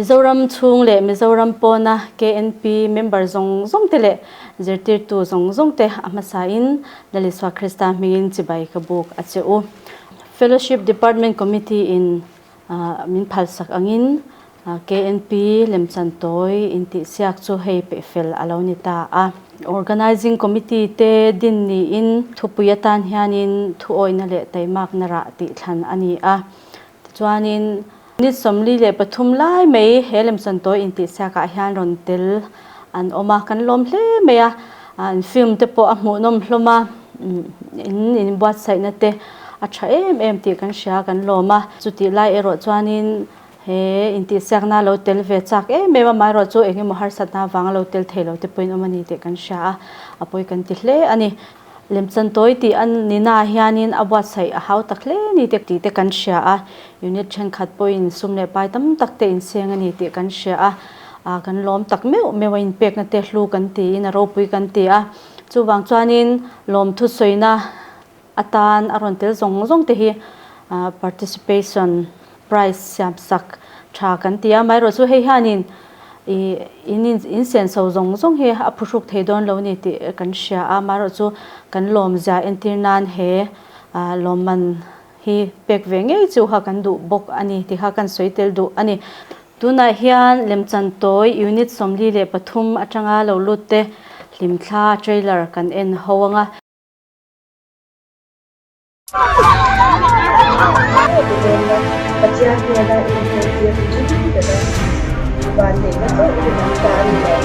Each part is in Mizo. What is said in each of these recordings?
Mizoram chhung leh Mizoram pawna KNP member zawng zawng te leh zirtirtu zawng zawng te a hmasain Lalisua Krista hmingin chibai ka buk a che u. Fellowship Department Committee in min phalsak angin KNP lemchan tawi intihsiak chu hei pehfel a lo ni ta a. Organising Committee te din niin thupui atan hianin thuawihna leh taimakna rah tih thlan a ni a. Tichuanin ni 43 lai mai he lemchan tawi intihsiakah hian rawn tel an awm a, kan lawm hle mai a. An film te pawh a hmuhnawm hlawm a, in inbuatsaihna te a tha em em tih kan hria kan lawm a. Chutih lai erawh chuanin He intihsiakna lo tel ve chak em em a, amaherawh chu eng emaw harsatna avanga lo tel thei lo te pawhin awm a ni tih kan hria a, a pawi kan ti hle a ni. Lemchan tawi tih a ni naah hianin a buatsaih a hau tak hle ni te tih te kan hria a, unit thenkhat pawhin sum leh pai tam tak te inseng a ni tih kan hria a, ah kan lawm tak meuh meuh a, inpekna te hlu kan tiin a ropui kan ti a, chuvang chuanin lawmthu sawina atan a rawn tel zawng zawng te hi participation prize siam sak tha kan ti a, amaherawh chu hei hianin ih in in senso zawng zawng hi a phuhruk thei dawn lo a ni tih kan hria a, amaherawh chu kan lawmzia entir nan he lawmman hi pek ve ngei chu kha kan duh bawk a ni tih kha kan sawi tel duh a ni. Tunah hian lemchan tawi unit 43 atanga lo lut te hlimthla trailer kan en ho ang a. Pathian hnena inhmuhtir hi chu ber a, vanneihna chauh hi an ta a ni lo.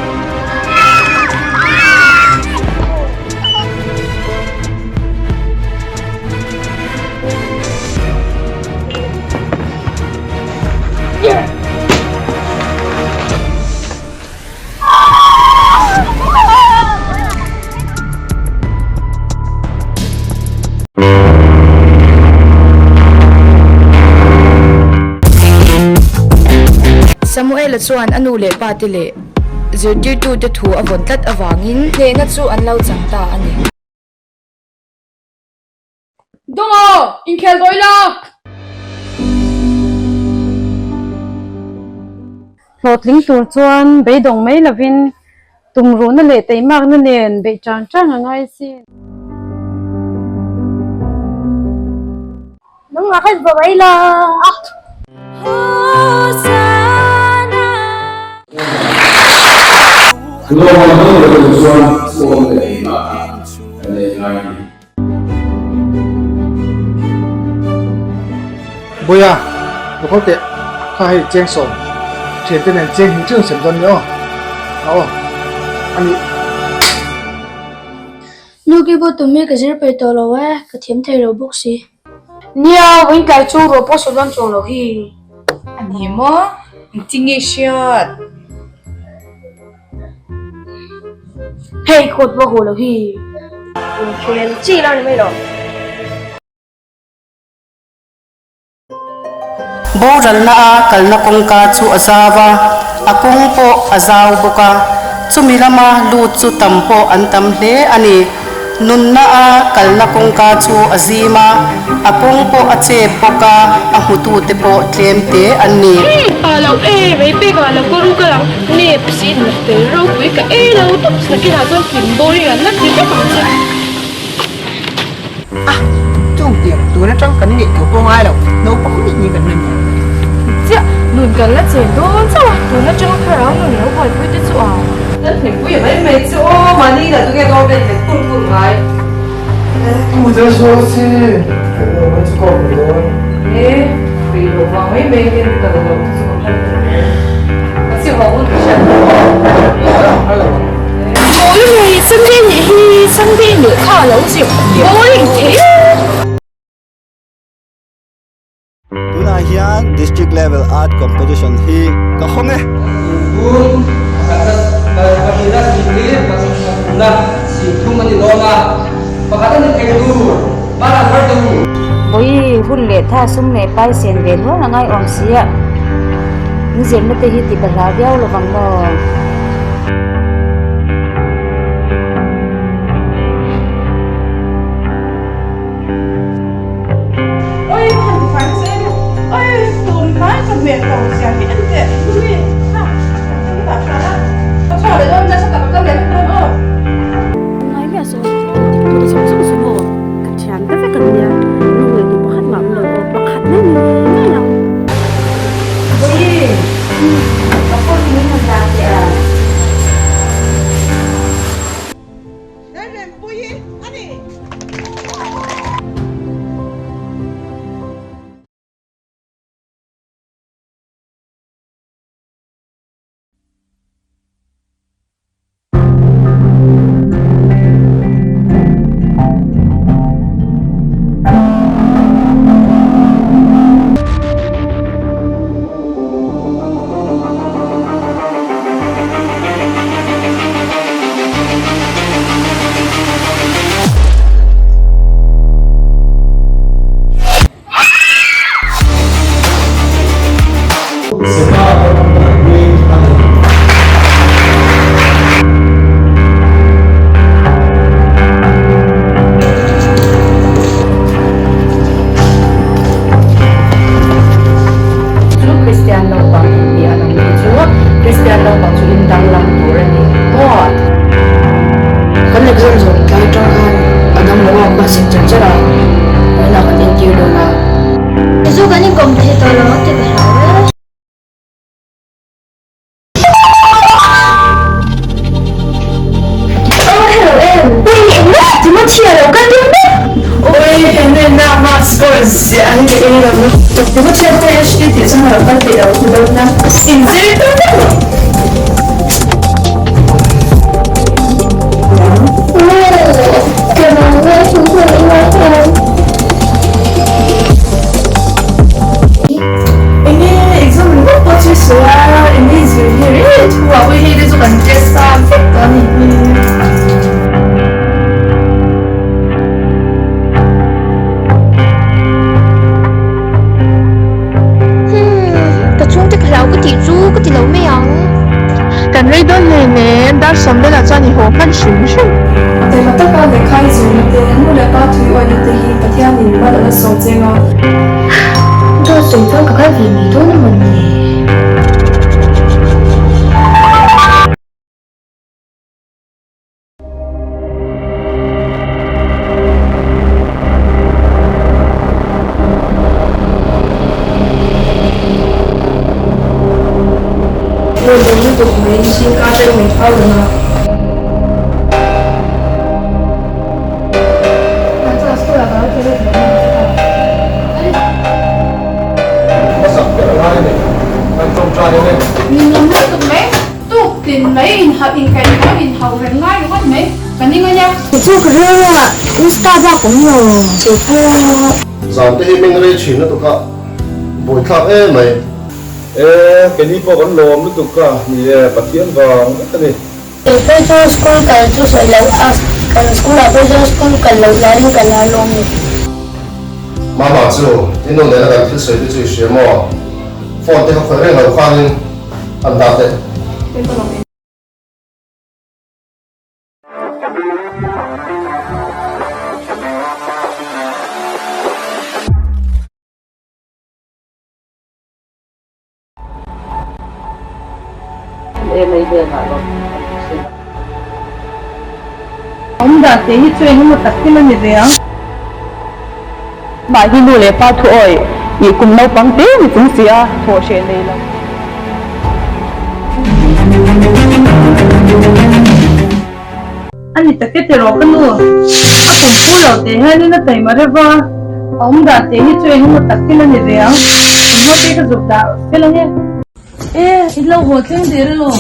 Samuela chuan a nu leh pate leh zirtirtute thu a vawn tlat avangin hnehna chu an lo chang ta a ni. Donga, inkhel dawi la! Hlawhtling tur chuan beidawng mai lovin tumruhna leh teimakna nen beih chang chang a ngai sin. Nangmah kha va mai la. Lawma hmang leh tur chuan chuan leh teimakna kan nei ngai a ni. Buia, Lokal teh, kha hei cheng sawm, thian te nen cheng hnih ṭeuh sem dawn nia aw, a aw, a nih. Nu keyboard tum hi ka zir peih tawh lo e, ka thiam thei lo bawk si. Nia, vawiin tlai chu ruah pawh sawi dawn chuang lo hi. A ni maw? Engtin nge hriat? Hei kawt pawh haw lo hi. Inkhel chi lo ni mai lo. Boralna a kalna kawngka chu a zau a, a kawng pawh a zau bawk a, chumi lama lut chu tam pawh an tam hle a ni. Nunna a kalna kawngka chu a zim a, a kawng pawh a chep bawk a, a hmutute pawh tlem te an ni. Hei pa lo e, mei pek ah lo ka ru ka lang nep si in la fel ropui ka ei lo tawp nakinah chuan hlim boring an la ti vek ang che. A, chung tiang tun atang kan ngaih tur pawh ngai lo, naupang nih ni kan la ni ang. Chiah, nun kan la chen dawn chauh a, tun atanga thlarau nun lo buaipui te chu a. Kan hlimpui mai mai chu aw, mahni inah tunge dawr vel bet kur kur ngai. Tu te saw si, kan lo mai chu ka awm dawn. E, peih loh vang mai mai hian kal loh te chu ka phal tur e. A chi haw hun ka hriat loh a. Phal lo ang. Mawi mai, Sunday nih hi Sunday nih kha a lo zir boring thei e. Tunah hian District Level Art Competition hi ka hawng e. Tun pakhatna singli pathumna singthum a ni dawn a, pakhat a ni thei tur hmanah har teh u. Vawi hun leh tha sum leh pai sen ve nual a ngaiawm si a, in zirna te hi ti bahla viau lovang maw? Hnai chawhmeh to zia hi en teh Lumi kha kan thil hi dah tha la. Ka chhuak leh dawn nasa tak a kal leh vek dawn aw. Ngai miah saw dik tur zawng zawng chu maw ka thian ta vek an nia lungngaih duh pakhat mah awm lo aw pakhat mai ni ngei ang. Vawi ka phone min han dah teh a. Lalrempuii a ni. Chu Kristian naupang in ni a lang hi chu Kristian naupang chu in danglam tur a ni maw? Kan exam zawh tlai atang khan a dang lo a ka sik char char a, vawiinah kan entir dawn a. Zu kan inkawm thei tawh lo ang tih ka hlau e. Aw hello em, ui engmah Timothy a lo kal dawn mek. Ui henena mark score ziah hi ka ei lo lutuk Timothy a pawh HD tih chuan a lo kal peih lo ti dawn a inzir tur vek lo. Enge exam ringawt pawh chu i sawi a, enge i zir hi reng thu ah pawh hei te chu kan test a vek tawh a ni hi. Hmm, ka chhungte ka hlau ka tih chu ka ti lo mai ang. Kan rei dawn hleinem, dar sawm velah chuan i haw hman hrim hrim. Taima taka lehkha i zirna te, nu leh pa tui awihna te hi Pathianin mal a la sawm cheng a. Dawt sawi chuan ka kal ve mai dawn a mawni? Lawm lutuk mai zingka atang min au reng a. Hmasak ber a ngai a ni. Kan tawngtai ang e. Ninawm lutuk mai. Tuk tin mai inhauh inkaih tho inhauh reng ngai ringawt mai ka ning a nia. Chu ka rilru ah Insta bak awm lo. Keipawh. Zan te hi meng rei thin lutuk a, buaithlak em mai. E, keini pawh kan lawm lutuk ka ni e, Pathian vang vek a ni. Keipawh chu school kal chu sawi loh a, kan school ah pawh chuan school kal loh laiin ka la lawm ni. Mama chu i nu nena kan thil sawi te chu i hria maw? Phone te kha khawih reng lo khanin an dah teh. Awm dan te hi chu engemaw tak thil a ni ve ang. Mah hi nu leh pa thu awi ih kum naupang te ni chung si a thawh hreh nei lo. A ni tak e tiraw ka nu, a kum pu lo teh hianin a taima reuh va, a awm dan teh hi chu engemaw tak thil a ni ve ang, thawmhnaw te ka zuk dah fel ang e. E, in lo haw thleng der elaw?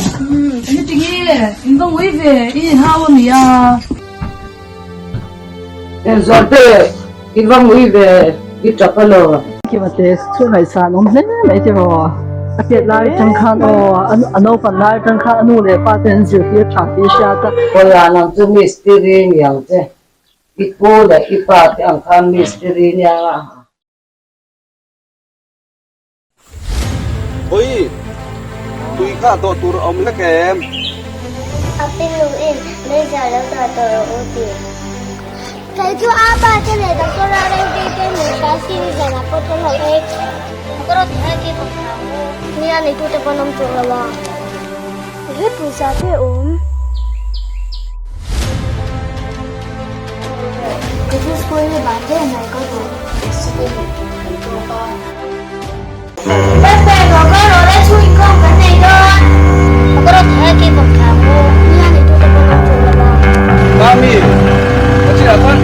Eng ti nge? In va ngui ve, i inhau a mi a? Zawrte, i va ngui ve, i tap elaw? Kimate chu ngaihsan awm hle mai tiraw? A chet lai atang khan aw, a naupan lai atang khan a nu leh pa te an zirtir tha tih i hriat a. Kawia nang chu mistiri niang che, i pu leh i pa te ang khan mistiri niang a. Ui, tui kha dawh tur a awm hlek em? A pinuin meizial lo dah tawh rawh u ti. Kei chu a pa te leh Doctor Rarengtei te min hria sin zanah pawh chuan lo ei. Ka rawt hi ke bawk thla ang u. Nia neitute pawh an awm chuang lo a. He pawisa te a awm. Ka thil school hi ban daih mai ka duh. Accident kan tawk a. Pepe, lo kal rawh le, chhung inkhawm kan nei dawn. Ka rawt hi ke bawk thla ang u. Nia neitute pawh an awm chuang lo a. Mami, ka chinah khan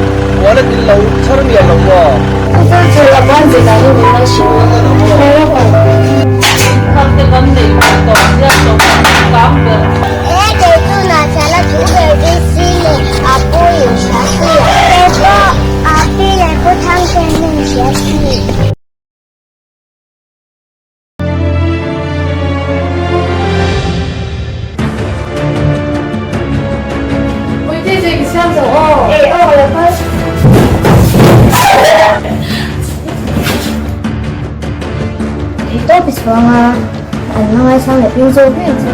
wallet in lo chhar mial lo maw? Ka chal chu a ban ve dan in min lo hrilh a. Inkhawm te kan nei hman tawh sia tawh kang ber. E kei chu na chala thu ber bc leh a pu in hria si. Kei pawh a pi leh pu Thangten min hria si. Theihtawp i chhuang a, an la ngaisang leh ping zawk reng che.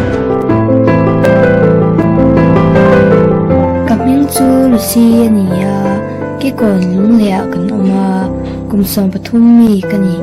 Ka hming chu Lucy a ni a, Kikawn Lungleh ah kan awm a. Kum 13 mi ka ni.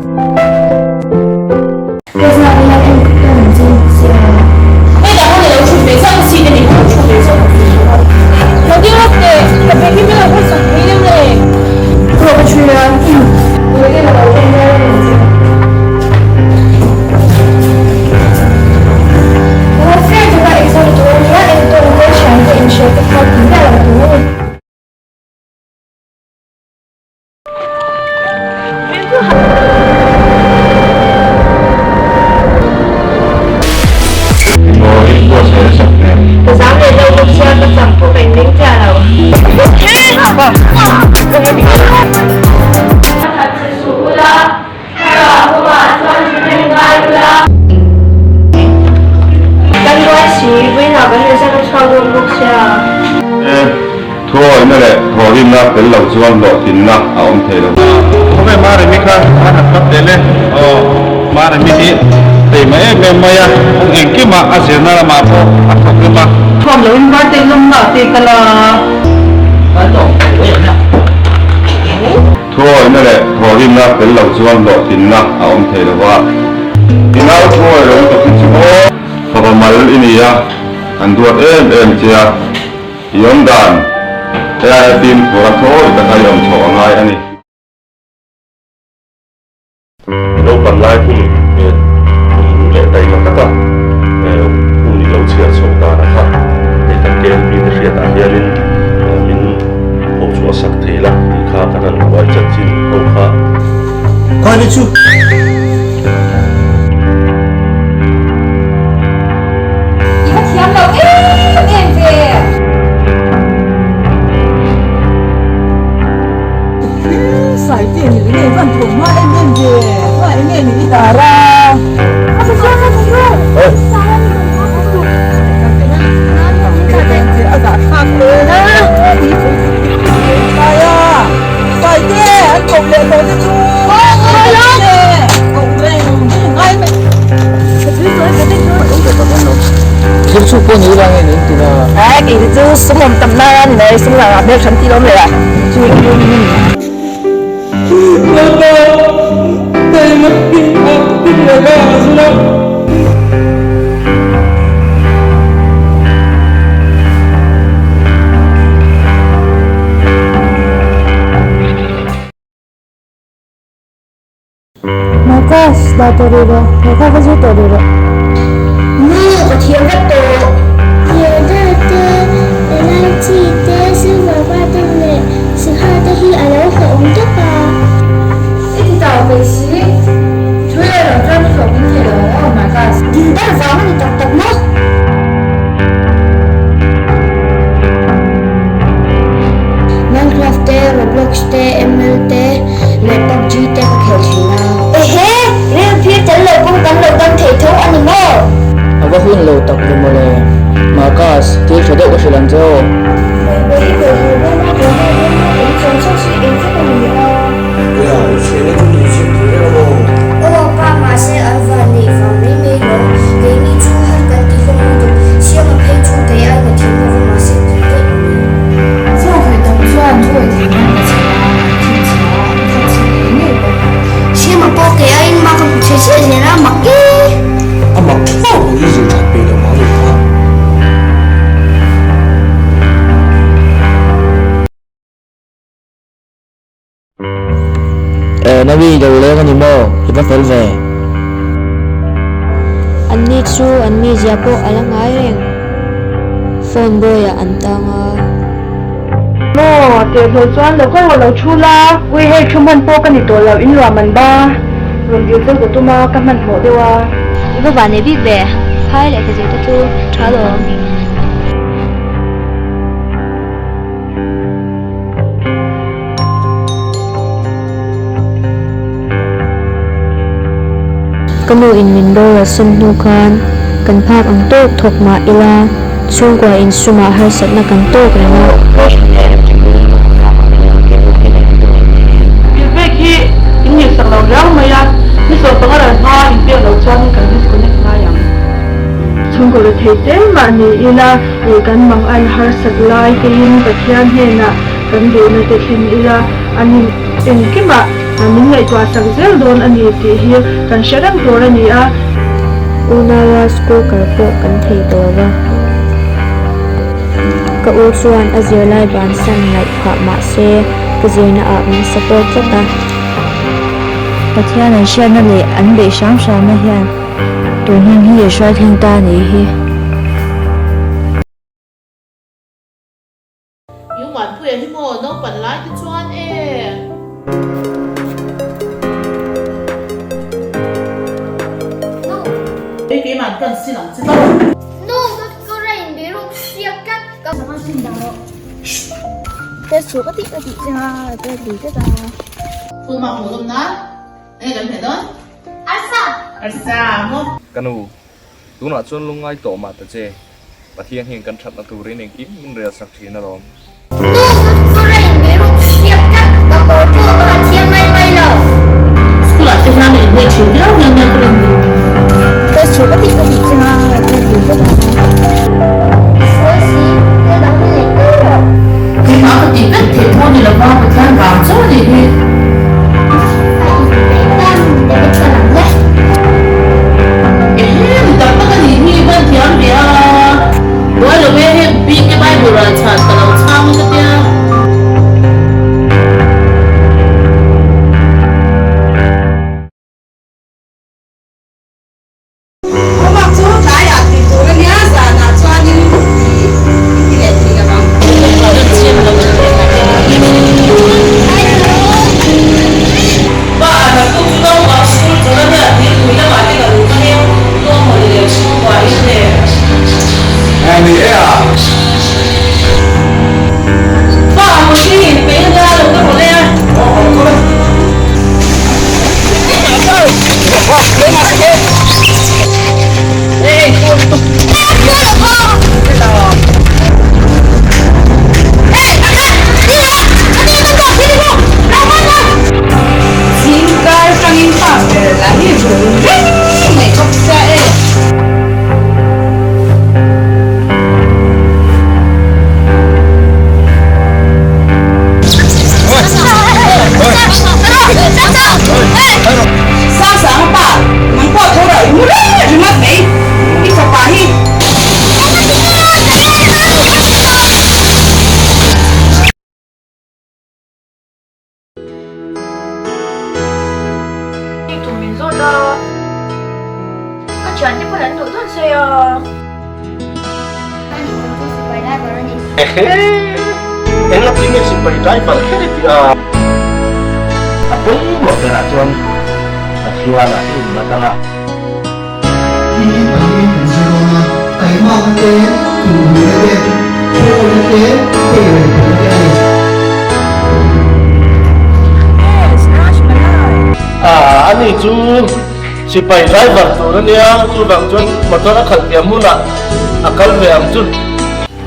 Thuawihna leh thawhrimna tel lo chuan hlawhtlinna a awm thei lo. Khawvel Maremi kha a han hlap leh le. Aw, Maremi hi teima em em mai a, kawng engkimah a zirna lamah pawh a thawk rim a. Thuam loin birthday lawmna te ka la. Thuawihna leh thawhrimna tel lo chuan hlawhtlinna a awm thei lo va. I nau thuawih lo lutuk hi chu aw. Fapa mal i ni a, an duat em em che a. I awm dan, hei aia fimkhur a thawi taka i awm chhoh a ngai a ni. Naupan lai hun tum ruh leh taima taka hun i lo chhiar chhoh dan a kha hei kan KLP te hriatah hianin min pawh chhuah sak thei la tih kha kan han ruai chanchin ho kha. Khawi chu. I va thiam lo em em ve. Sai te ni nge van thawm hma em em ve chuan eng nge ni i tar a. A sa chuan a sa chuan. A zah thlak hle na. Sai a. Sai te an koh leh tawh te chu. Thil chhuk pawh ni ila nge niin tina. Ai kei te chu sum awm tam nan a ni mai sum ngah ngah hmel than ti lawm leh a. Marcus, dah tawh rih rawh, lehkha va zir tawh rih rawh. Nu, ka thiam vek tawh. Yoda te, Elaichi te, Silver pa te leh Singha te hi a lo hlauhawm tawp a. I ti tau ve si. Thu leh lo chuan i hlawh min thei lo ang aw, Marcus. Dildar vang a ni tak tak maw? Minecraft te, Roblox te, ML te leh PUBG te ka khel thin a. Ehe! Ril phir tel lo pawn kan lo dam thei tho a ni maw? A va hun lo tak ve mawle. Marcus, thil tha deuh ka hrilh ang che aw. Bawibawi i kawh haw dawn a, kawh haw dawn a, kan chuan chauh si eng vek a ni a. Puia, i thian chu tui chhim thei reng maw? Aw pa, mahse an van neih vang mai mai lo. Keini chu har kan ti hlawm lutuk. Siama phei chu kei ai na thing lova mahse tih daih mai. Chaw hawi tam chuan thuawi thei nan ka chham a, an thinchhia a, an thatchhe ngei ngei bawk. Siama pa kei aiin ma ka hmu thei mi lo leng a ni maw? I va fel ve. Anni chu an mizia pawh a la ngai reng. Phone bawiah an tang a. Maw, teh hlawh chuan lo ka rawh lo thu la. Ui hei thu hman pawh ka ni tawh lo, in luah man ba. Rawn dil cheu ka tum a, ka hmanhmawh deuh a. I va van nei bik ve, phai leh ka zir te chu tha lawm. Ka nu in min boral san hnu khan kan phak ang tawk thawk mah ila chhungkua in sumah harsatna kan tawk reng a. Bill pek hi in ngaihsak lo riau mai a, ni 15 ral hma in pek loh chuan kan disconnect ngai ang. Chhungkaw rethei te mah ni ila ih kan mang an harsat lai teiin Pathian hnenah kan duhna te thlen ila an in engkimah min ngaihtuah sak zel dawn a ni tih hi kan hre reng tur a ni a. Unaua school kal pawh kan thei tawh lo va, ka u chuan a zirlai bansan ngaih phah mah se ka zirna ah min support tlat a. Pathian an hriatna leh an beih hram hramna hian tun hun hi a hruai thleng ta a nih hi. I uanpuia hi maw naupan lai te chuan e. Nu. Hei keimah kan sin ang che tawh. Nu ka kawr a inbiruk siak tlat ka. Sangha sin dah rawh. Test chu ka tih ka tih che a, ka ti tlat a. Full mark hmuh zawm nan enge kan hmeh dawn? Arsa! Arsa maw? Ka nu, tunah chuan lungngai tawh mah ta che, Pathian hian kan thatna turin engkim min rel sak thin alawm. Nu, ka kawr a inbiruk siak tlat, ka kawr pawh ka ha thiam mai mai lo. School ah te hian in hmeh thin viau hian nia ka rawn duh. Test chu ka tih ka tih che a, ka ti tlat a. Sawi si, thil dang min lei tawh rawh. Keimah ka tih vek theih pawh ni lova Pathian vang chaw a nih hi. A inpeih tan debit ka lam le. Ehe mi tak tak a nih hi van thiam ve a. Buai lo e heng bike Bible ral chhan ka lo chhang ka tia. Homework chu tlaiah tih tur a nia, zanah chuanin i ti leh thei lo ang. Pa naktuk chu naupang school chawlh a nia tih pui lamah te kan kal e, tawng mawni leh chhungkua in le. Ni e a. Pa mawni in peih a nia lo ka rawn e. Zingkar tangin pa ber lah hi rul reng mai bawk sia e. Sang sang pa, nang pawh tho rah i mu reng ringawt mai i fapa hi. Hei tum min zawt a, ka thiante pawn an duh dawn sawi a. Ani tum chu sipai driver a ni. Ehe! Eng a tinge sipai driver kher i tih a? A pawimawh berah chuan Pathian ah i inlat ang a. Hei hi pahnihin kan zir dawn a, taihmakna te, tumruihna te, thuawihna te, teirei theihna te a ni. Ah, ani chu sipai driver tur a nia, chuvang chuan motor a khalh piah hmunah a kal ve ang chu.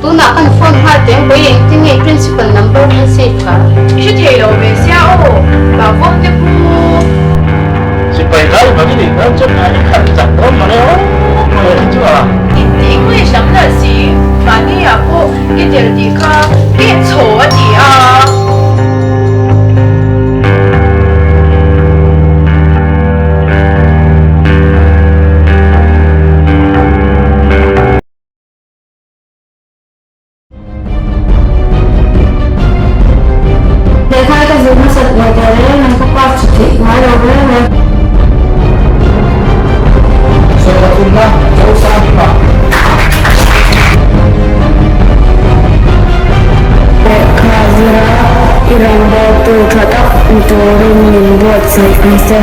Tunah kan phone nghal teng pawh i engtin nge principal number kha save ka? I hre thei lo ve sia aw, Bahvawm te pu. Sipai driver i nih nan chuan i khalh chak dawn mah e aw, Mawia hi chu a. Inti English lam nalh si, mahni ah pawh i tel tih kha keh chhaw a ti a. Lehkha ka zir hmasat ve teh reng ang ka pass tha theih ngai ni turin min buatsaih ang che.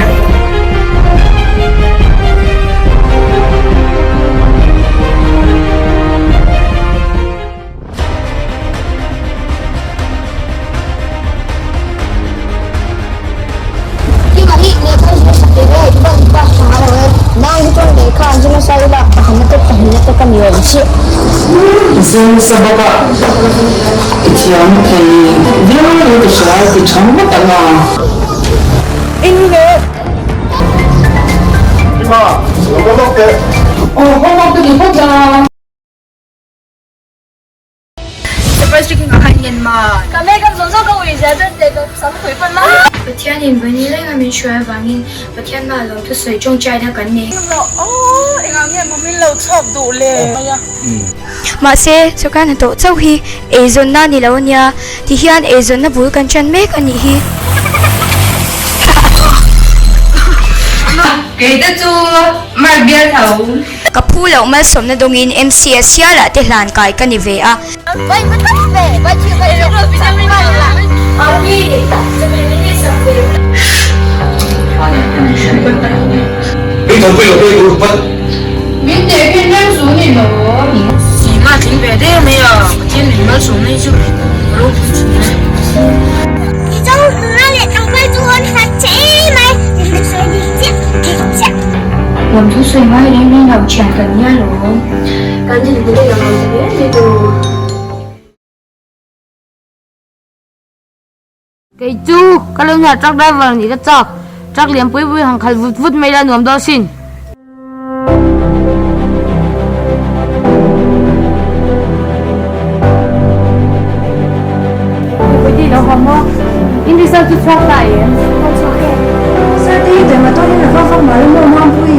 Zing sabaka i thiam thei viau in ka hria ti tha ngawt ang a. Ima, lo kal lawk teh. Aw, homework ka ti phawt la. Surprise drinking ah khan ingen man. Ka makeup zawng zawng ka ui zia chuan teh ka sam phui pawn la. Pathian in vawini lenga min hruai avangin Pathian hma lo thusawi tawngtaina kan nei. Aww engah nge maw min lo chhawk duh le. Mahse, sawrkar hnathawh chauh hi eizawnna a ni lo ania, ti hian eizawnna bul kan ṭan mek a nih hi. Kei te chu mark bial tho. Ka phu loh malsawmna dawngin MCS hialah te hlan kai ka ni ve a. Lawmthu sawi ngai reng reng lo thian kan nia lawm. Kan dinhmun a lang lo ta hle mai tur. Kei chu ka lo nia truck driver nih ka chak. Truck lian pui pui han khalh vut vut mai la nuam dawn sin. Pawiti lo haw maw? In result chu chhuak ta em? Aw chhuak e. Sir te hi taima tawkin a va vak mai maw Mampui?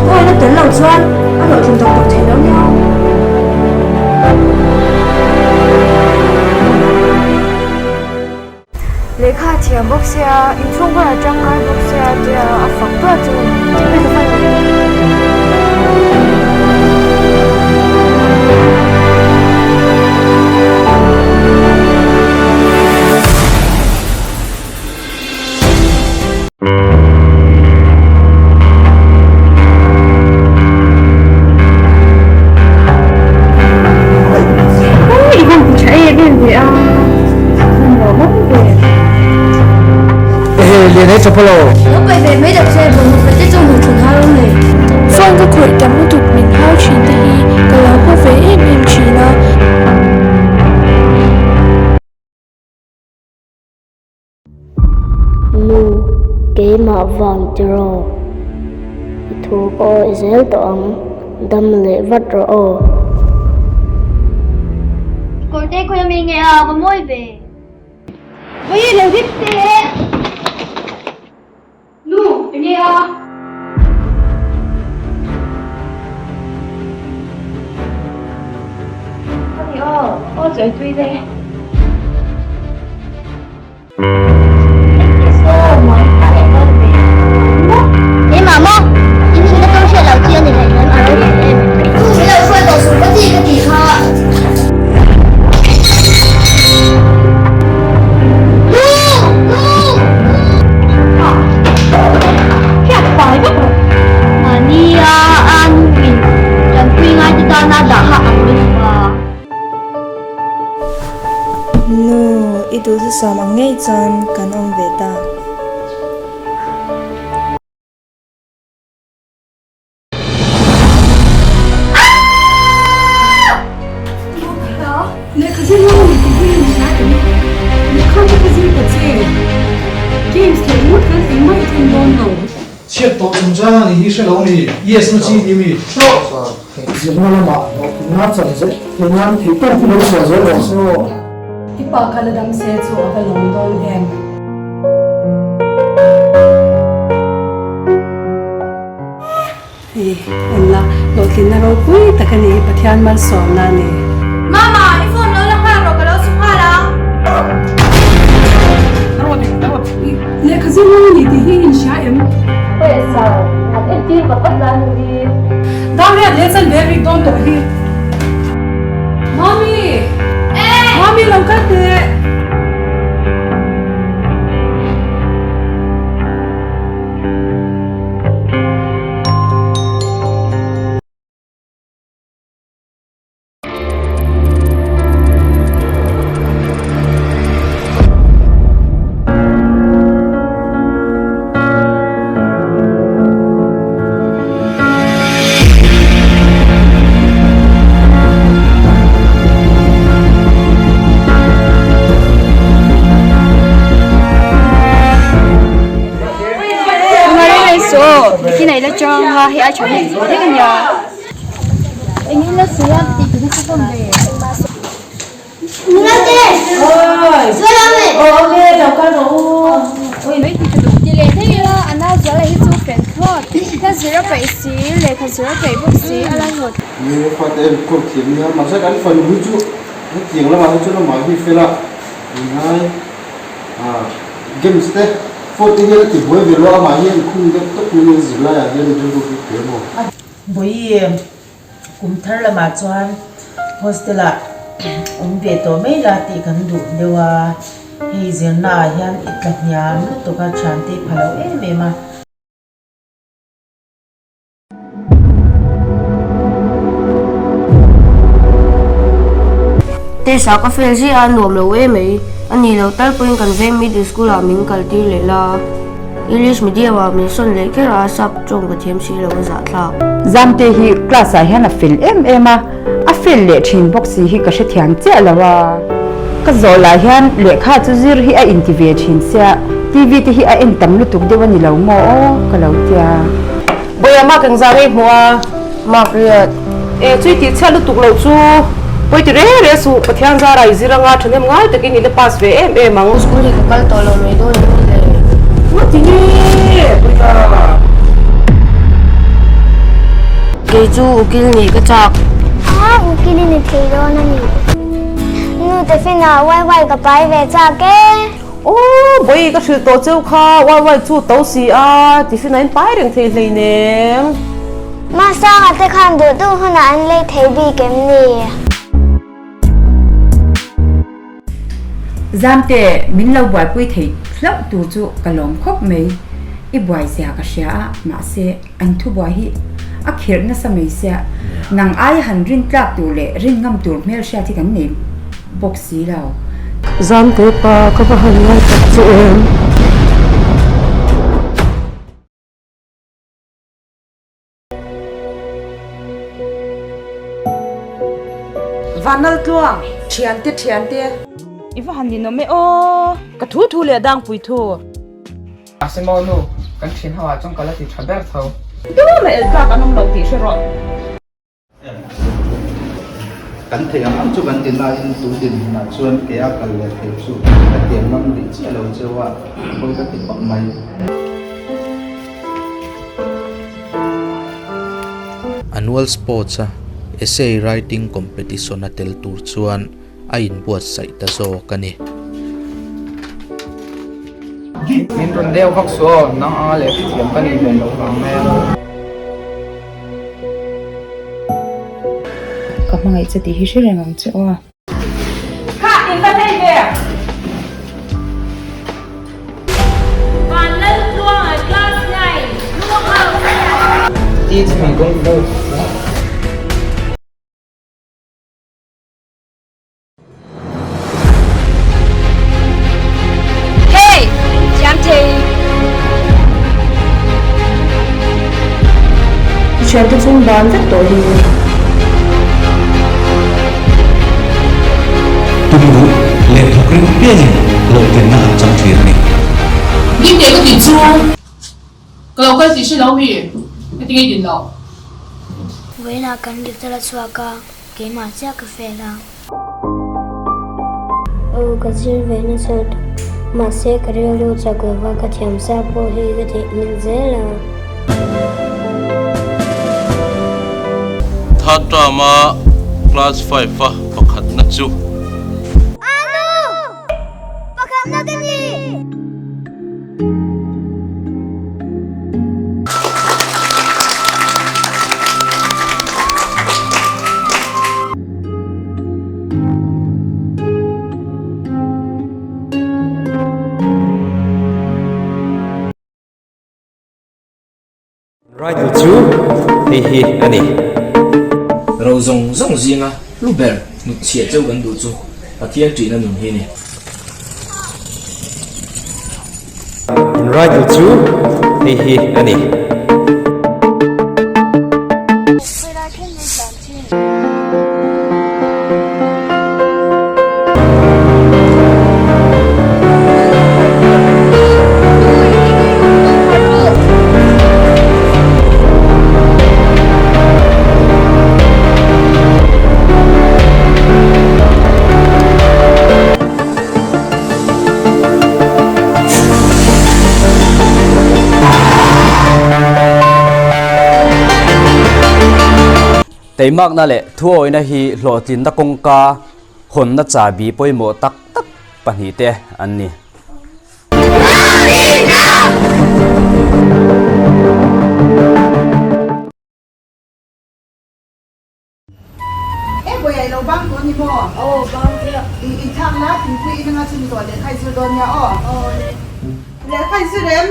Thuawina tel lo chuan a hlawhtlin tawk tawk theih lo nia. Lehkha a thiam bawk sia, inchhung kawr a tangkai bawk sia tia a fak tuah chu hei ka fan lo. I van ti tha em em ve a, hman lo mawm ve. Ehe, lian ei chawp alo. Lo paih ve mai tak che, bawlhhlawh te chu hmuh thun har awm le. Phone ka khawih tam lutuk min hau thin te hi ka lo haw ve em em thin a. Nu, keimah vang tiraw? I thu ka awih zel tawh ang, dam leh vat rawh aw. Kawrte khawi ami nge a, va mawi ve. Vawi lo hip teh. Nu, enge a? Ani aw, aw chawi tui le. Keimah maw? In hrilh atang hriat loh chi a ni hleinem a ropui em. Min lo hruai tawh suh ka ti ka tih kha. Mahnia a nuin tanpui ngaite tana dah kha ang lutuk a. Nu, i duhthusam ang ngei chuan kan awm ve ta. Lehkha zir lo ni tih hi in hria em? Lehkha te ka zir ta che. Games leh ngawt khan engmah i thlen dawn lo. Chhiat tawh chungchang a nih hi hre lo ni? Yes na chi ni mi? Zirna lamah hlawhtlinna chan zel theih nan theih tawk hi lo chhuah zel rawh se aw. I pa kha la dam se chu a va lawm dawn em? Hei en la, hlawhtlinna ropui tak a ni hi Pathian malsawmna a ni. Mama, i phone lo la nghal rawh ka lo su nghal ang. Lehkha zir lo a ni tih hi in hria em? Awi sir, han entir vat vat la nu hi. Dar riat leh chan ve rik dawn tawh hi. Mami! Mami lo kal teh! nga hei ai tha hi an zuar vek a nia. Eng in la sawi a tih tur hi chu hlawm ve. Ti leh thei ila a nau zuala hi chu fel thlawt thil zir a peih si lehkha zir a peih bawk si a la hlawt. Ni fate enkawl thiam nia mahse kan fanu hi chu hetiang lamah hi chuan amah hi fel a ngai games te phone te hian a ti buai ve lo a amah hian khung deuh tawp mai a zirlai ah hian rilru hi pe maw. Vawi kum thar lamah chuan hostel ah awm ve tawh mai la tih kan duh deuh a, hei zirna ah hian i tla hniam lutuk a thiante i pha lo em em a. Test ah ka fail ziah a nuam lo em mai, a ni lo tal pawhin kan veng middle school ah min kal tir leh la. English medium ah min sawn leh kher a, sap tawng ka thiam si lo a zahthlak. Zamte hi class ah hian a fel em em a, a fel leh thin bawk si hi ka hrethiam chiah lo a. Ka zawh lah hian lehkha chu zir hi a inti ve thin sia, TV te hi a en tam lutuk deuh a ni lo maw aw ka lo tia. Bawiha mark engzah ngei hmuh a? Mark riat. E chui tih chhiat lutuk loh chu pawi ti reng reng suh, Pathian zara i zir anga thahnem ngai takin i la pass ve em em ang. School hi ka kal tawh lo mai dawn em ni le? Ngawt i nge Bawiha? Kei chu ukil nih ka chak. A, ukil i ni thei dawn a ni. Nu Tiffin-ah wai wai ka pai ve chak e. Aw, bawi ka hrilh tawh cheu kha, wai wai chu to si a, tiffin a in pai reng thei hleinem. Masanga te khan duh duh hunah an lei thei bik em ni? Zamte, min lo buaipui thei hlauh tur chu ka lawm khawp mai. I buai zia ka hria a, mahse an thubuai hi a khirh nasa mai sia. Nang aia han rin tlak tur leh rin ngam tur hmelhriat hi kan nei bawk si lo. Zamte pa, ka va han ngai tak che em? Vanal tluang, thiante thiante. I va han ninawm e aw. Ka thu thu leh dangpui thu. Mahse maw nu, kan thian ho ah chuan ka la ti tha ber tho. Tuna el tlak an awm lo tih hre rawh. Kan theih ang ang chu kan ti nain tun dinhmunah chuan ke a kal leh theih chu ka tiam ngam rih chiah lo cheu a, pawi ka ti khawp mai. Annual Sports a Essay Writing Competition a tel tur chuan a inbuatsaih ta zawk a ni. Min rawn deuh vak suh aw, nang anga lehkha thiam ka nih ve loh vang mai a. Ka hmangaih che tih hi hre reng ang che aw. Kha in va hlei ve. Vanlaltluanga class 9 Blue House. Teach me kung fu. Hey! Thiam thei! I thiante chu an ban vek tawh hi. Tum ruh leh thawk ring piangin hlawhtlinna an chang thin a ni. Ding teh ka tih chu ka lo kal tih hre lo mi? Heti ngei din loh. Vawiinah kan result a chhuak a. Keimah chiah ka fail a. Aw ka zir ve nasa lutuk. Mahse ka rilru chak lova ka thiam sa pawh hi ka theihnghilh zel a. Third term a class 5 a pakhatna chu. Anu! Pakhatna ka ni! Rider chu hei hi a ni. Ro zawng zawng zinga hlu ber hnutchhiah chauh kan duh chu Pathian ṭihna nun hi a ni. Rider chu hei hi a ni. Teimakna leh thuawihna hi hlawhtlinna kawngka hawnna chahbi pawimawh tak tak pahnihte an ni. E buai ai lo bang tawh ni maw? Aw bang chiah. I inthlak na thingpui in anga chhun tawh lehkha i zir dawn nia aw. Aw le. Lehkha i zir em?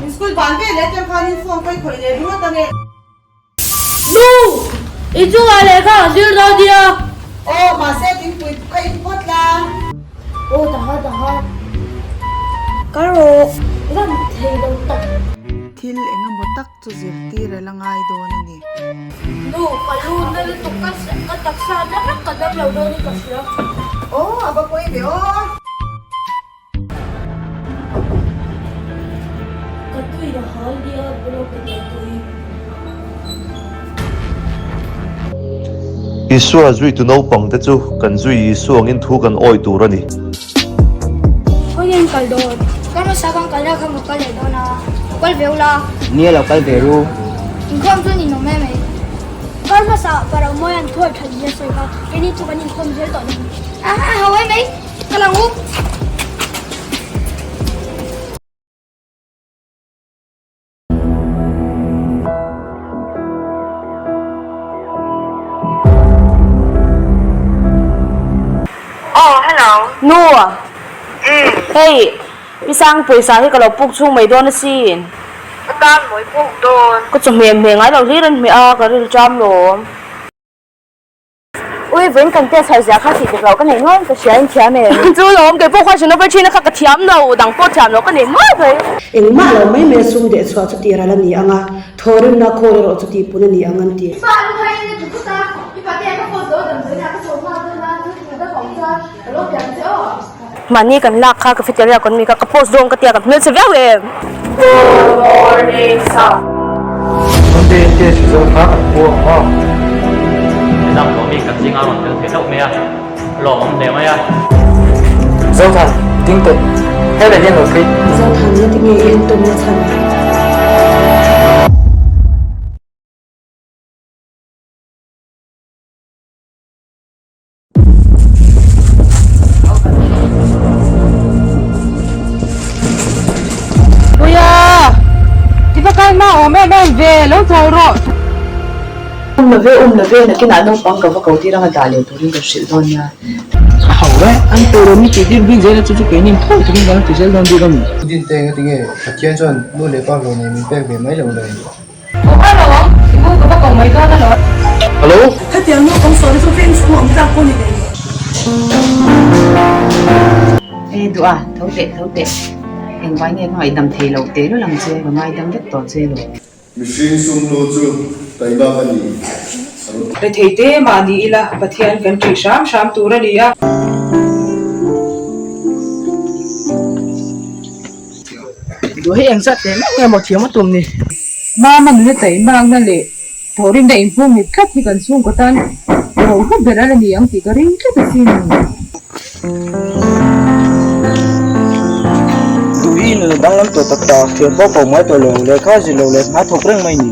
In school ban ve leh atang khan in phone khawi khawih leh ringawt ange. Nu! I chungah lehkha a zir dawn nia. Aw mahse thingpui kha in phawt la. Aw taha taha. Kal rawh. Ram thei lo tak. Thil engemaw tak chu zirtir a la ngai dawn a ni. Nu, ka lu na lutuk ka ka taksa na vek ka dam lo dawn in ka hria. Aw, a va pawi ve aw. Ka tui a hal nia bula ka ta tui. Isua zuitu naupangte chu kan zui Isua angin thu kan awi tur a ni. Khawi in kal dawn? Kal hmasa khan kal la khan ka kal leh dawn a, lo kal ve ula. Nia lo kal ve ru. Inkhawm chu ninawm em mai. Kal hmasa parau mawi an thuai that zia sawi kha keini chu kan inkhawm zel tawh dawn. A ho em mai, kal ang u. Aw, hello. Nu, hei, Pi Sang pawisa hi ka lo puk chhung mai dawn asin. Ka tan mawi puk dawn. Ka chawhmeh hmeh ngai lo hlir an hmeh a, ka ril ṭam lawm. Ui, vawiin kan test har zia kha tih dik loh ka nei nual ka hria in thiam em? Chu lawm, kei pawh question over thin a kha ka thiam lo, dang pawh thiam loh ka nei nual mai. Engmah lo mai mai a sum deh chhuah chu tir a la ni ang a, thawhrimna khawl erawh chu tihpun a ni ang an ti. I pa lu hai in a ti phut a, i pate a ka phone tawh a damdawiin ah ka chho nghal dawn a, thil tha deuh a awm chuan ka lo piang che aw. Mahni kan lak kha cafeteria kan mi kha ka post dawn ka tia ka hmelchhe viau em. Good morning sir. Monday test result kha kan pu ang maw? Exam tawh mi kan zinga rawn tel thei hlauh mai a, lawmawm hle mai a. Zothan, ding teh. Helai hian lo phei. Zothan, na tinge i entawnna chhan? Puia! I va kal hma awm em em ve, lo tho rawh. Um love, um love, nakinah naupang ka va ko tir anga dah leh turin ka hrilh dawn nia. A ho e, an tur awm i tih tir bik zel a chu chu keinin thawi takin kan lo ti zel dawn bik a ni. Din te enga tinge Pathian chuan nu leh pa hlawh nei min pek ve mai lo le. Aw a lo ang, i bu ka va ko mai dawn a lo. Hello? Khatiang naupang sawi chu veng chhung awm tlak pawh ni leh. E duh a, tho teh, tho teh. Engvai nge ka ngaihdam thei lo teh lul ang che, ka ngaidam vek tawh che lo. Mihring sumhnu chu taimak a ni. Rethei te mah ni ila Pathian kan ṭih hram hram tur a ni a. Duh hi engzat leh meuh nge maw thiam a tum ni? Mama nuna taihmakna leh thawhrimna inhung nghet tlat hi kan chhungkaw tan ro hlu ber a la ni ang tih ka ring tlat asin. Duh hi nuna danglam tawh tak tak, thiam pawh ko mai tawh lo, lehkha zir lo leh hma thawk reng mai ni.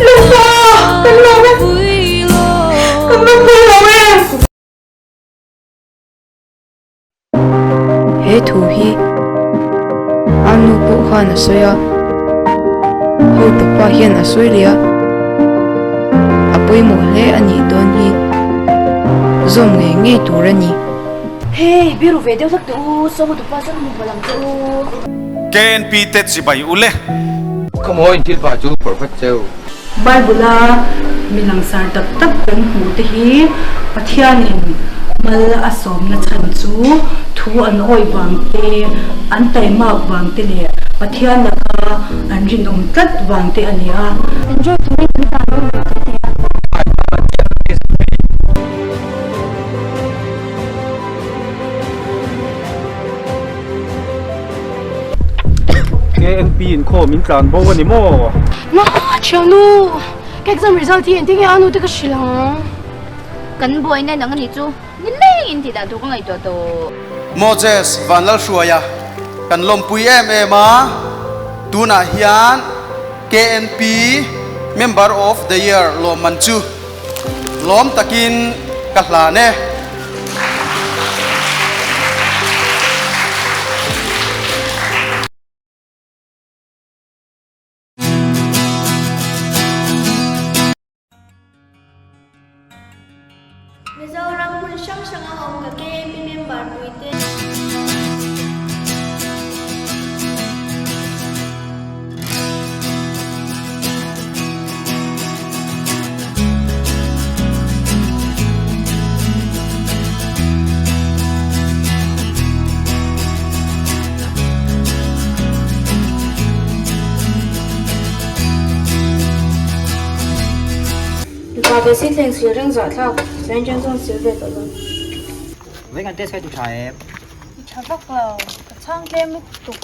Lungpa! Kan lawm e! Kan lawm pui lo e! He thu hi a nu pawh khan a sawi a, hotupa hian a sawi leh a, a pawimawh hle a nih dawn hi zawm ngei ngei tur a ni. Hey, biru ve deuh hlek teh u, saw hotupa chuan hmu palh ang che u. KNP te chibai u le. Khawmawi thil pa chu phawrh vat cheu. Bible-a mi langsar tak tak kan hmuh te hi Pathianin mal a sawmna chhan chu thu an awih vang te, an taimak vang te leh Pathian laka an rinawm tlat vang te a ni a. Enjoy turin kan tan lo lui te te a. KNP in khaw min tlan bo a ni maw? Na thianu, ka exam result hi engtin nge a nu te ka hrilh ang? Kan buaina nang a nih chu ni leng in tih dan tur ka ngaihtuah tawh. Moses Vanlalhruaia kan lawmpui em em a, tunah hian KNP. Member of the Year lawmman chu lawm takin ka hlan e. Mizoram hmun hrang hranga awm ka KMP member puite. Mipa ve si thleng sil reng zah thlak chuan chen chuan sil ve tawh dawn. Vawi kan test kai tu tha em? I tha vak lo, ka chhang tlem lutuk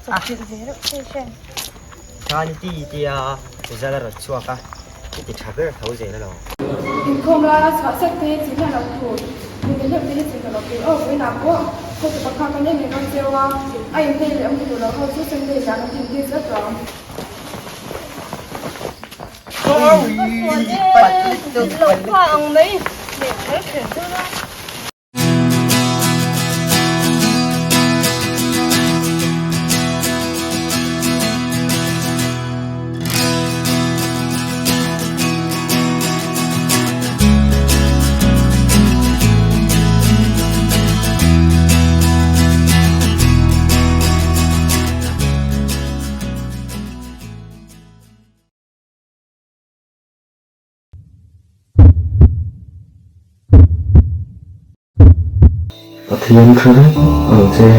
chawp chilh ve reuh che hian. Tha ni ti tia result a rawn chhuak a, i ti tha ber tho zel alawm. Inkhawm laia chhuah sek te hi chi hian lo tur, mi te hleuh te hi chi ka lo tur aw vawiinah pawh khaw tu pakhat kan en leh dawn cheu a, a inhnei leh awm tur lo ho chu Sunday zan an intir zel tawh ang. Pathian hre reng ang che.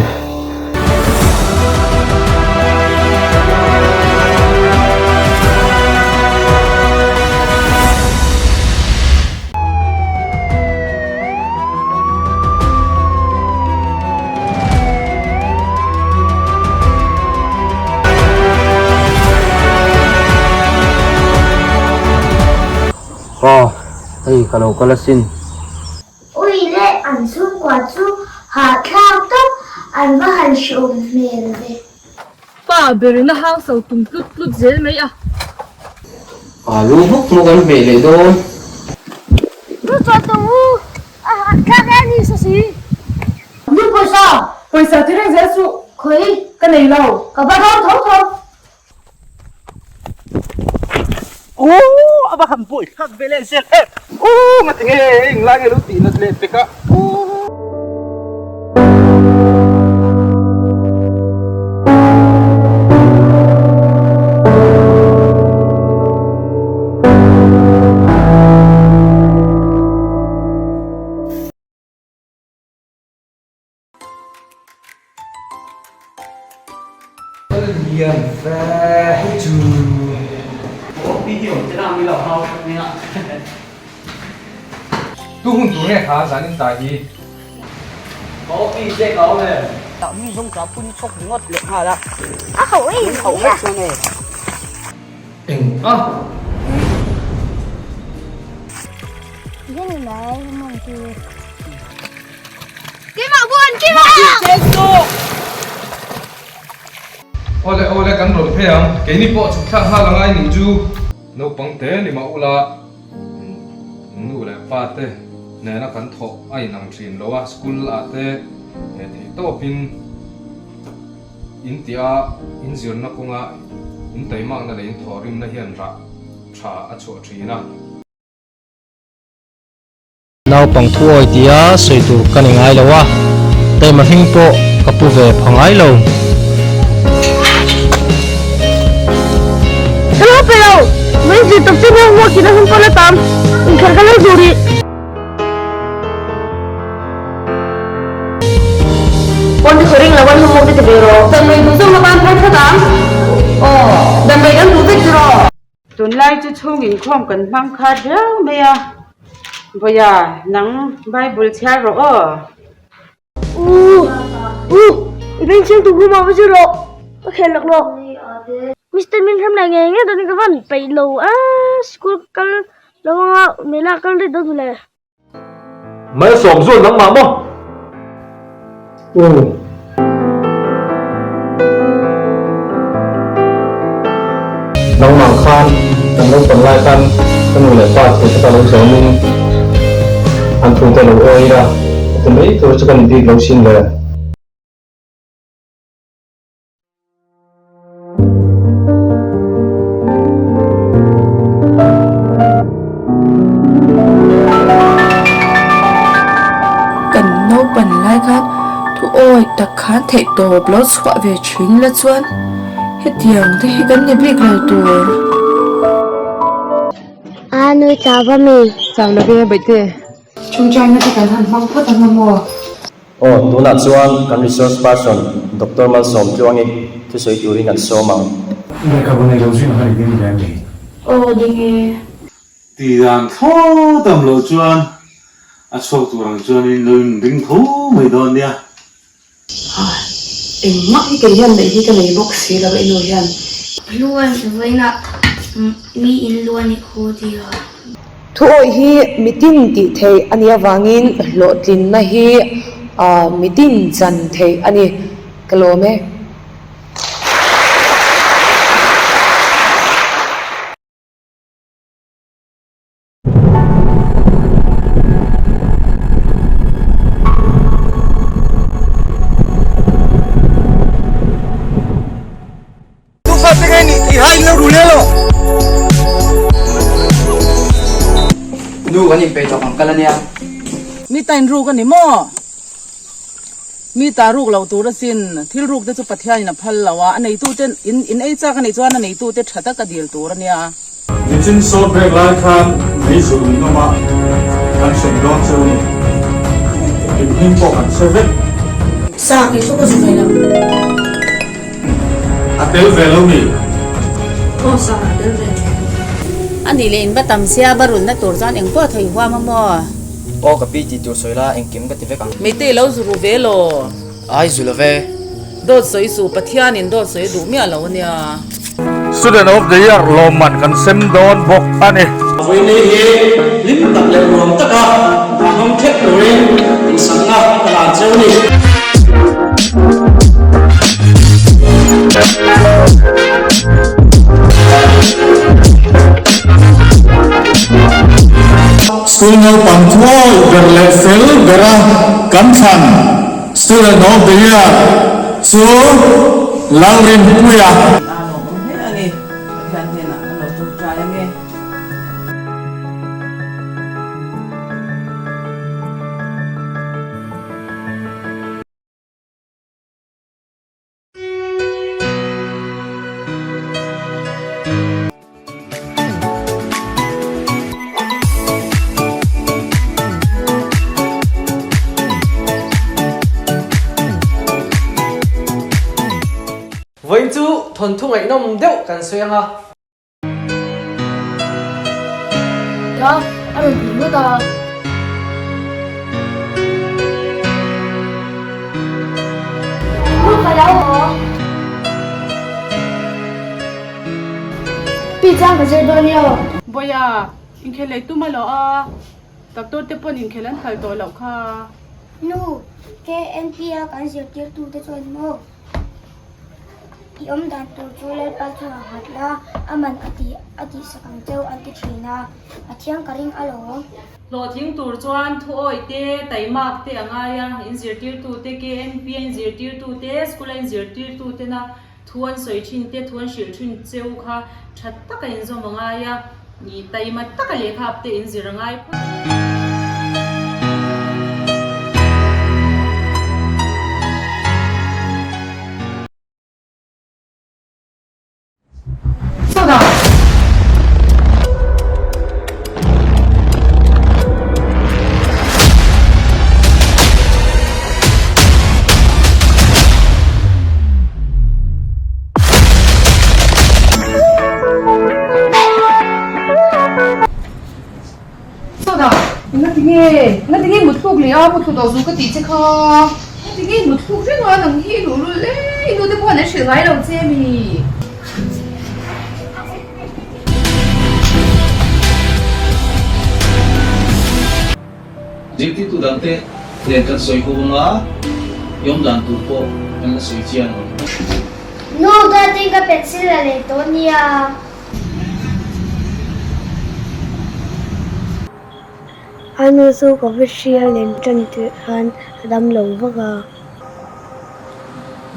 Pa, hei ka lo kal asin. Ui leh an chhungkua chu hahthlak tawp an va han hreawm hmel ve. Pa berin a hang so tum tlut tlut zel mai a. Alu bawk maw kan hmeh leh dawn. Lu chaw tum u, a hahthlak e ni sasi. Nu pawisa! Pawisa ti reng zel suh. Khawi? Ka nei lo. Ka va dawn tho tho. Aww a va han buai thlak ve leh zel em. Aww ngati nge eng lai nge lo tih nat leh pek a. Aww. Lian ve hei chu. Tu hun tur nge kha zan in tai hi. Eng a. Awle awle kan rawn phei ang, keini pawh chhuk thlak nghal angai nih chu. Naupang te ni mah ula nu leh pa te nena kan thawh a inang thin lo a, school ah te he theih tawpin in tih a, in zirna kawnga in taimakna leh in thawhrimna hian rah tha a chhuah thin a. Naupang thu awi tia sawi tur ka ni ngai lo a, taima hming pawh ka pu ve pha ngai lo. Ka lo pe lo, min zir tawp che nia huak in a hun pawn a tam, inkhelh ka lo duh rih. Pawn te khaw ring lo an homework te ti ve rawh. Damdawi duh zawk lova an phar thlak ang. Aw, damdawi kan duh vek rawh. Tunlai chu chhung inkhawm kan hmang khat riau mai a, Vawiah nang Bible chhiar rawh aw. U, u, i beng chhing tu huma va zir rawh, ka khel lak lawk. Mister min hrem leh ngei ngei dawn ka van peih lo a, school kal lo anga mela kal daih dawn mawle. Malsawm zual nangmah maw? Aw. Nangmah khan kan naupan lai khan ka nu leh pa thei taka lo zawmin an thu te lo awi ila ka ti mai tur chu ka ni bik lo sin le. Kan naupan lai khan thu awi tak khan theih tawp lo chhuah ve thin la chuan hetiang te hi kan ni bik lo tur. A nui chau va mi. Chau lo ve baihte. Chungchaina te kan han hmang phawt ang a maw? Aw, tunah chuan kan resource person Doctor Malsawm Tluangi thusawi turin an sawm ang. Lehkhabu nei lo zing han i ding ve mi? Aw, ding e. Ti dan thlawt am loh chuan a chhuak tur ang chuanin lo inring tho mai dawn nia. Engmah hi kei hian neih hi ka nei bawk si lo a i nu hian. Hluan vawiinah mi in luan i khaw ti a. Thuawih hi mitin tih theih a nih avangin hlawhtlinna hi mitin chan theih a ni. Ka lawm e. Nu kan inpeih tawh ang kal ania. Mi ta inruk a ni maw? Mi ta ruk loh tur asin. Thil ruk te chu Pathianin a phal lo a, a neitute in in ei chak a nih chuan a neitute tha taka dil tur ania. Nichin sawt brek lai khan mei zulh in awm a, kan hrem dawn cheu ni. In hming pawh kan hre vek. Sa kei chu ka zu ve lo. A tel ve lo mi? Aw sa a tel ve. A nih leh in va tam sia, va rulna tur chuan eng pawh thei huam a maw? Aw ka pi tih tur sawi la engkim ka ti vek ang. Meite i lo zu ru ve law? Ai zu lo ve. Dawt sawi suh, Pathianin dawt sawi a duh miah lo ania. Student of the Year lawmman kan sem dawn bawk a ni. Vawiinni hi hlim tak leh nuam taka hmang theuh turin duhsakna ka hlan cheu ni. School naupang thuawi ber leh fel bera kan thlan Student of the Year chu Lalrinpuia. A lawmawm hle a ni. Pathian hnenah kan lo tawngtai ange. Vawiin chu thawnthu ngaihnawm deuh kan sawi ang a. A, a rawn ti ngawt a. Nu ka lo haw. Pi chuan ka zir dawn nia. Bawiha, inkhel lei tum a lo a, doctor te pawn inkhel an phal tawh loh kha. Nu, KNP a kan zirtirtute chuan maw i awm dan tur chu Lalpa chungah nghat la, a man a tih a tihsak ang cheu an ti thin a, a thiang ka ring alawm. Hlawhtling tur chuan thuawi te, taimak te a ngai a, inzirtirtute, KNP a inzirtirtute, school a inzirtirtutena Thu an sawi thin te, thu an hrilh thin cheu kha tha taka inzawm a ngai a, taima taka lehkha ap te inzir a ngai phawt. Sawtah, engati nge, engati nge muthluk leh a, mutthlu tawh zu ka tih che kha, engati nge muthluk reng a, nang hi i luhlul e, i nu te pawh an hrilh ngai lo che mi. Zirtirtu dangte nen kan sawi ho anga i awm dan tur pawh kan la sawi chiang ang. Nu, dawtin ka pencil la lei tawh nia. A nu chu Covid hri a len tan tirh khan a dam lo vak a.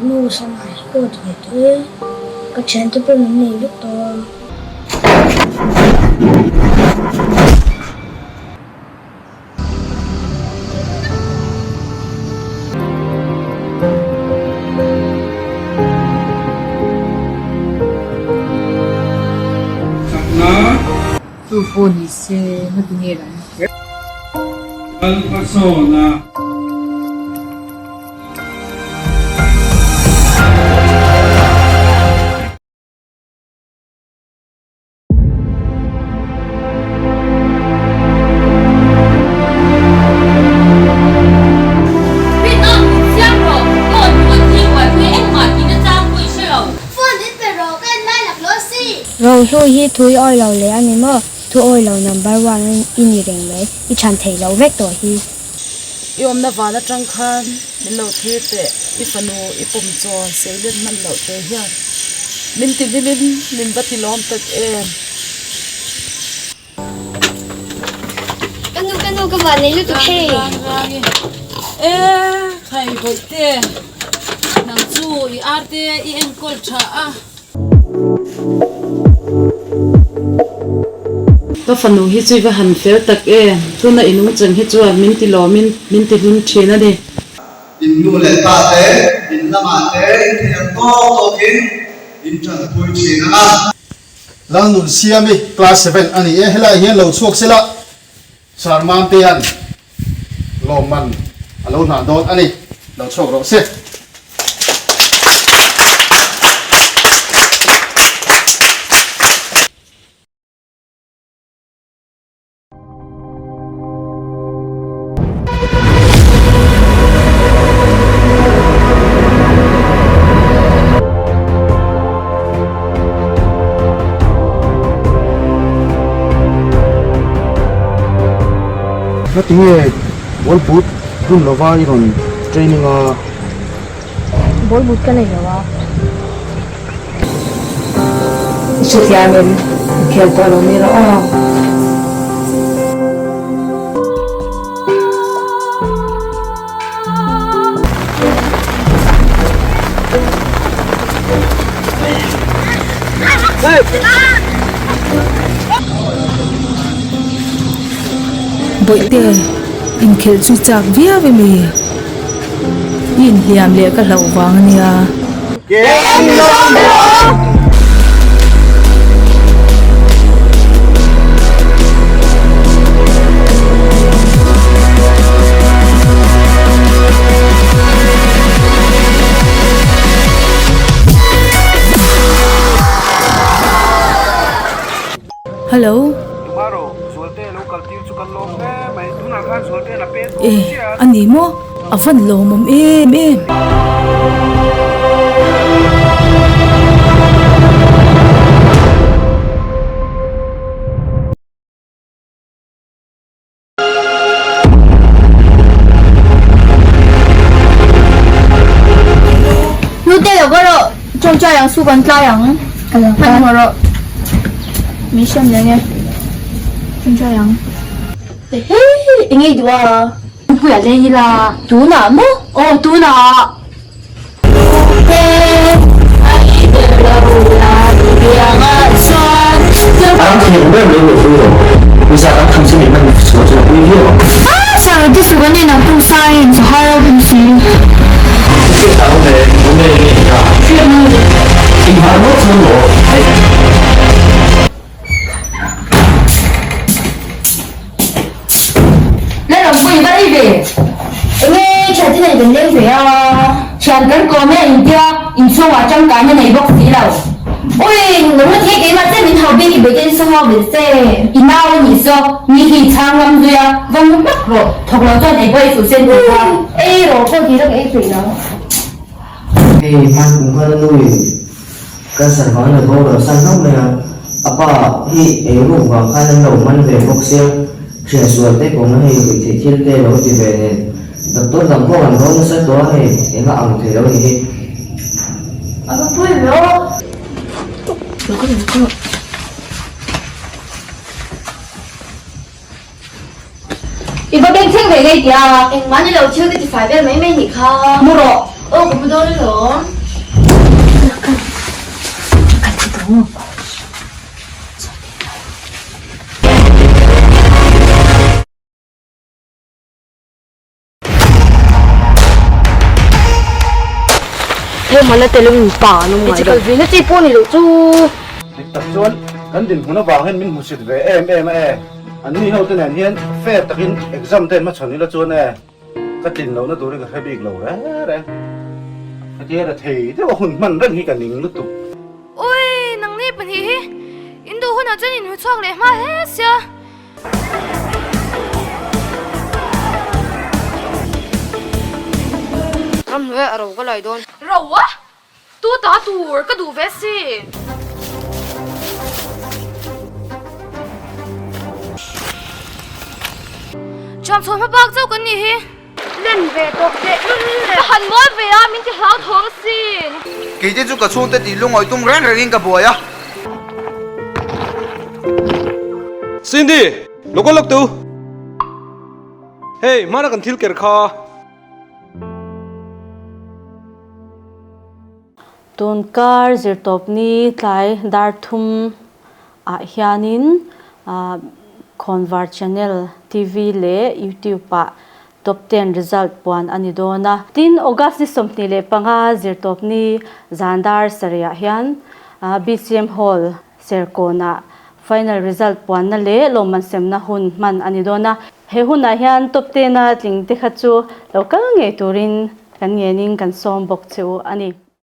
Nu Sangai hi ka awt ve tawh e, ka thiante pawh min nei vek tawh a. Chu pawh ni se ngati nge lam kher. Lalhmasawna. Rohlu hi thu i awi lo leh a ni maw? Thu awi lo number one i ni reng mai, i chhan theih loh vek tawh hi. I awmna van atang khan min lo thlir teh, i fanu i pawm chaw seilen hman loh te hian min ti hlimin min va ti lawm tak em. Ka nu ka nu ka van nei lutuk hei. E khai bawih te nang chu i ar te i enkawl tha a. Ka fanu hi chu i va han fel tak em, tuna i nungchang hi chuan min ti lawmin min ti hlim thin a ni. In nu leh pa te, in lamah te in thiam tawk tawkin in tanpui thin ang a. Lalnunsiami class seven a ni e, helaiah hian lo chhuak sela Sarmamtea'n lawmman a lo hlan dawn a ni, lo chhuak rawh se. Ngatinge ball boot bun lova i rawn training a? Ball boot ka nei lo a. I hrethiam em? I khel tawh lo mi rawh aw. Bawihte, inkhelh chu chak viau em i? I inhliam leh ka hlauh vang a nia. Hello. E, a ni maw? A van lawmawm em em. Nute lo ka rawh tawngtai ang su kan tlai ang hmanhmawh rawh min hriam leh nge tawngtai ang. Hei eng nge i duh a? Puia leng ila tunah maw? Aw tunah. Lalawmpui va ri ve. Enge thian te nei kan leng ve a. Thian kan kawm e a intia inchhungah tangkaina nei bawk si lo. Ui nung na thei keimah che min hau bik i beih ten saw hau vel che. I nau a nih saw ni hi chhang ngam zui a va mu hmak rawh thawk lo chuan ei pawh ei suh sen tih kha. Ei rawh pawh tih rawk ei peih lo. Hei hman kum khan a nu in cancer vang leh boral san hlauh mai a, a pa hi eiruk vang khan an lo man ve bawk sia, thian sual te kawng a hei ruihtheih thil te lo ti ve nen, doctor dang pawh an rawn nasa tawh a hei eng a ang thei lo ni hi. A va pawi ve aw. nge nge i ti a? Engmah ni lo thil ka ti fai vel mai mai nih kha. Mu rawh. Aw ka mu dawn alawm. He mana tel in pa an awm ngai lo. Kal ve na chi pawh ni loh chu. Dik tak chuan kan dinhmun avang hian min hmusit ve em em a e. An ni ho te nen hian fair takin exam te hmachhawn ila chuan e ka tlin lohna turin ka hre bik lo reng reng. Hetia rethei deuh a hun hman reng hi ka ning lutuk. Ui, nangni pahnih hi in duh hunah chuan in hmu chhuak leh hma hle sia. Ram hnuai ah ro ka lai dawn. Ro a? Tu ta tur ka duh ve si. Thiam chhuah hma bak chauh kan nih hi. Len ve tawp teh lul le. Ka han mawl ve a, min ti hlauthawng asin. Keite chu ka chhungte tih lungawi tum reng rengin ka buai a. Cindy, lo kal lawk tu. Hei, hmana kan thil ker kha. Tunkar zirtawpni tlai dar thum ah hianin Khawnvar Channel TV leh YouTube ah Top Ten result puan a ni dawn a. Tin, August ni 25 zirtawpni zan dar sarih ah hian BCM Hall Serkawn ah final result puanna leh lawmman semna hun hman a ni dawn a. He hunah hian Top Ten a tling te kha chu lo kal ngei turin kan ngenin kan sawm bawk che u a ni.